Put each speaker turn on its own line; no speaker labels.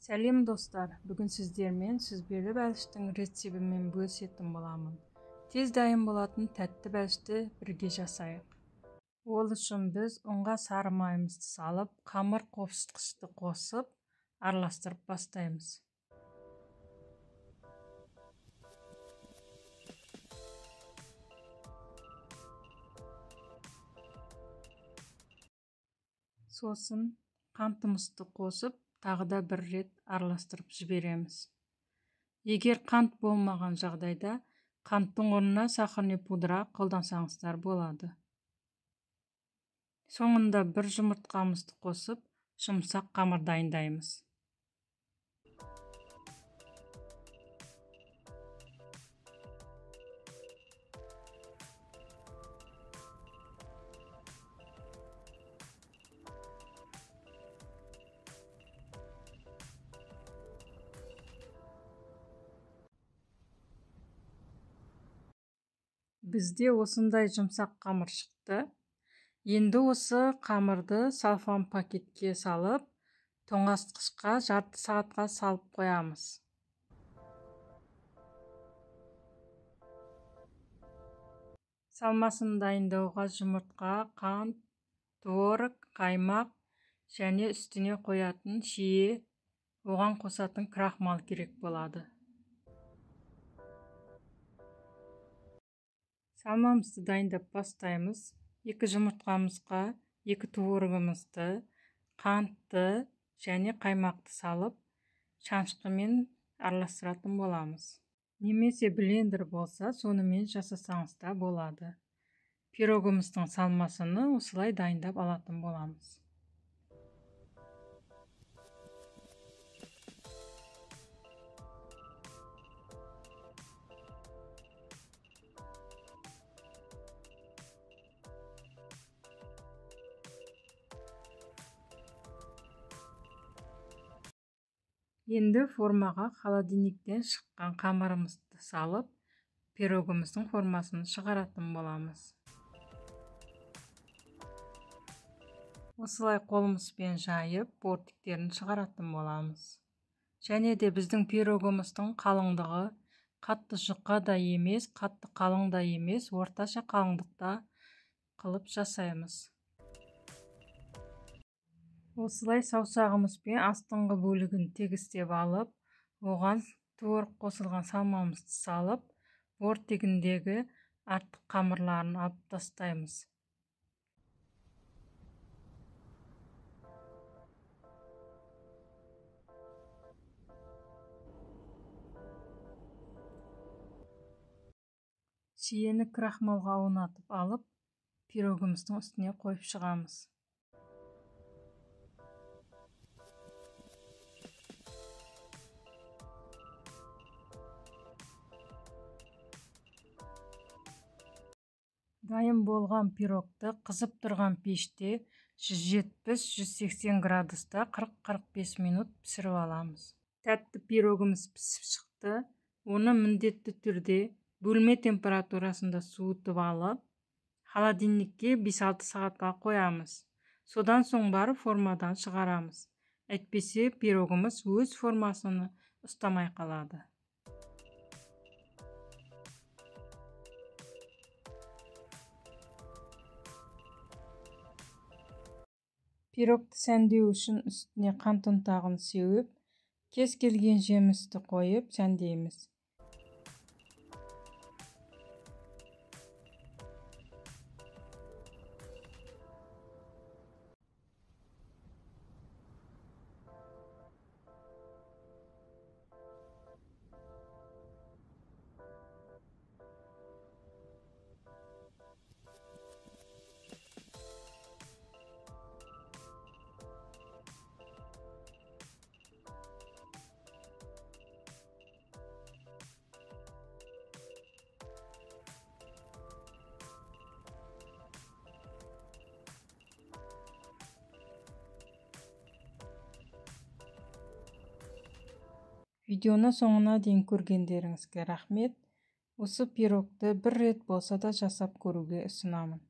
Сәлем достар, бүгін сіздермен сүзбелі бәліштің рецептімен бөлісетін боламын. Тез дайын болатын тәтті бәлішті бірге жасайық. Ол үшін біз ұнға сары майымызды салып, қамыр қопсытқышты қосып, араластырып бастаймыз. Сосын қантымызды қосып, тағы да бір рет араластырып жібереміз. Егер қант болмаған жағдайда, қанттың орнына сахарный пудра қолдансаңыздар болады. Соңында бір жұмыртқамызды қосып, жұмсақ қамыр дайындаймыз. Бізде осындай жұмсақ қамыр шықты. Енді осы қамырды салфан пакетке салып, тоңазытқышқа жарты сағатқа салып қоямыз. Салмасын дайындауға жұмыртқа, қант, творог, қаймақ және үстіне қоятын шие, оған қосатын крахмал керек болады. Салмамызды дайындап бастаймыз. 2 жұмыртқамызға 2 творогымызды, қантты және қаймақты салып, шанышқымен араластыратын боламыз. Немесе блендер болса, сонымен жасасаңыз да болады. Пирогымыздың салмасыны осылай дайындап алатын боламыз. Енді формаға холодильниктен шыққан қамырымызды салып, пирогымыздың формасын шығаратын боламыз. Осылай қолымызбен жайып, бортиктерін шығаратын боламыз. Және де біздің пирогымыздың қалыңдығы қатты жұқа да емес, қатты қалың да емес, орташа қалыңдықта қылып жасаймыз. Осылай саусағымызбен астыңғы бөлігін тегістеп алып, оған творог қосылған салмамызды салып, бортигіндегі артық қамырларын алып тастаймыз. Шиені крахмалға аунатып алып, пирогымыздың үстіне қойып шығамыз. Дайын болған пирогты қызып тұрған пеште 170-180 градуста 40-45 минут пісіріп аламыз. Тәтті пирогымыз пісіп шықты. Оны міндетті түрде бөлме температурасында суытып алып, холодильникке 5-6 сағатқа қоямыз. Содан соң барып формадан шығарамыз. Әйтпесе пирогымыз өз формасын ұстамай қалады. Пирогты сәндеу үшін үстіне қант ұнтағын сеуіп, кез келген жемісті қойып сәндейміз. Видеоны соңына дейін көргендеріңізге рахмет. Осы пирогты бір рет болса да жасап көруге ұсынамын.